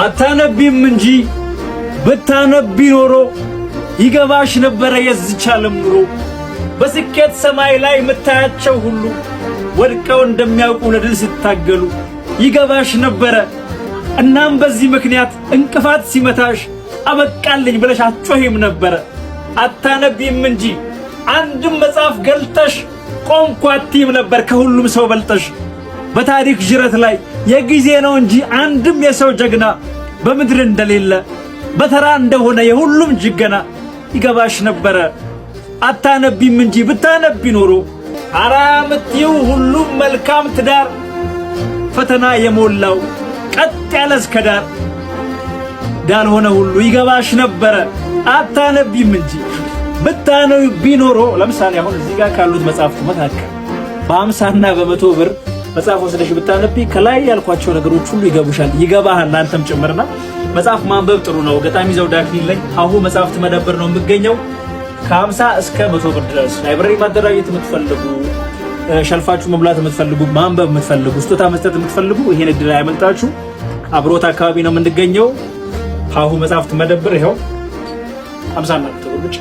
አታነቢም እንጂ ብታነቢ ኖሮ ይገባሽ ነበረ የዚች ዓለም ኑሮ። በስኬት ሰማይ ላይ የምታያቸው ሁሉ ወድቀው እንደሚያውቁ ለድል ሲታገሉ ይገባሽ ነበረ። እናም በዚህ ምክንያት እንቅፋት ሲመታሽ አበቃልኝ ብለሽ አትጮሂም ነበረ። አታነቢም እንጂ አንድም መጽሐፍ ገልጠሽ ቆምኩ አትይም ነበር ከሁሉም ሰው በልጠሽ። በታሪክ ጅረት ላይ የጊዜ ነው እንጂ አንድም የሰው ጀግና በምድር እንደሌለ በተራ እንደሆነ የሁሉም ጅገና ይገባሽ ነበረ። አታነቢም እንጂ ብታነቢ ኖሮ አርአያ ምትይው ሁሉም መልካም ትዳር ፈተና የሞላው ቀጥ ያለ እስከ ዳር እንዳልሆነ ሁሉ ይገባሽ ነበረ። አታነቢም እንጂ ብታነቢ ኖሮ፣ ለምሳሌ አሁን እዚህ ጋር ካሉት መጽሐፍት መካከል በ50ና በ100 ብር መጽሐፍ ወስደሽ ብታነቢ ከላይ ያልኳቸው ነገሮች ሁሉ ይገቡሻል፣ ይገባሃል አንተም ጭምርና መጽሐፍ ማንበብ ጥሩ ነው። ገጣሚ ዘውድ አክሊል ላይ ሀሁ መጽሐፍት መደብር ነው የምገኘው። ከ50 እስከ 100 ብር ድረስ library ማደራጀት የምትፈልጉ፣ shelf ኣችሁ መሙላት የምትፈልጉ፣ ማንበብ የምትፈልጉ፣ ስጦታ መስጠት የምትፈልጉ ይሄን እድል አያመልጣችሁ። አብሮት አካባቢ ነው የምንገኘው። ሀሁ መጽሐፍት መደብር ይኸው 50 እና 100 ብር ብቻ።